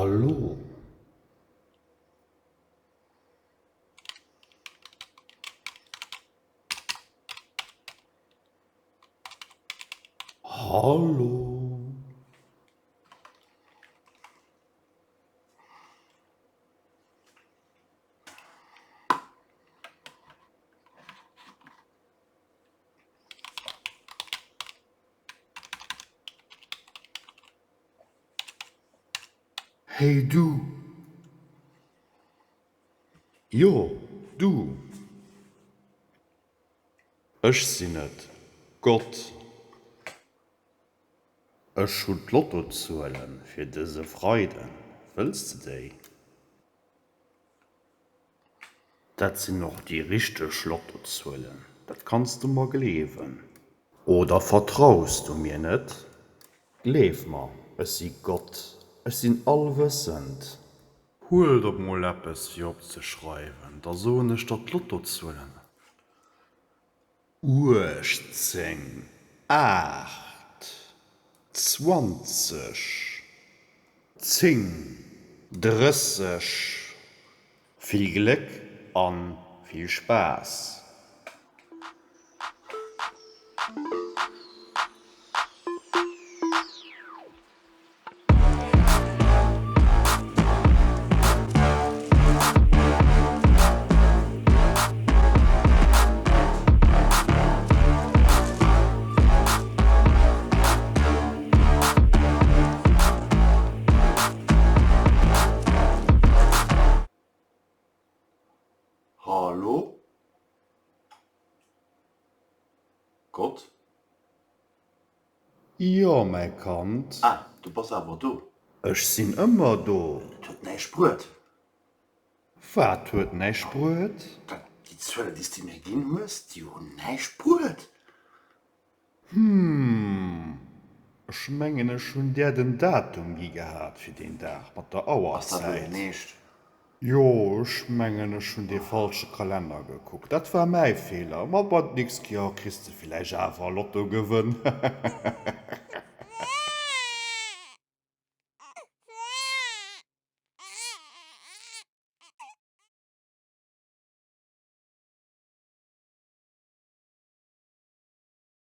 Hallo. Hallo. Hey du! Jo, du! Ech sinn et, Gott. Ech hunn d'Lottozuele fir dëse Freiden, wëlls de déi? Dat sinn och déi richteg Lottozuelen, dat kanns de mer gleewen. Oder vertraus du mir net? Gleef mer, ech si Gott, ech sinn allwëssend. Huel der mol eppes fir opzeschreiwen, da soen ech der d'Lottozuelen. 18, 8, 20, 10, 30. Vill Gléck an vill Spaass! Hallo? Gott? Jo, mäi Kand. Ah, du bass awer do. Ech sinn ëmmer do. Et huet näischt bruet. Wat huet näischt bruet? Déi Zuelen, déi s de mir ginn hues, déi hunn näischt bruet. Hm, ech mengen, ech hunn där den Datum gi gehat fir deen Dag mat der Ass dat elo Auerzäit. deen Eescht? Jo, ech mengen ech hunn dee falsche Kalenner gekuckt. Dat war mäi Feeler. Ma bei d'nächst Joer kriss de villäicht awer e Lottogewënn.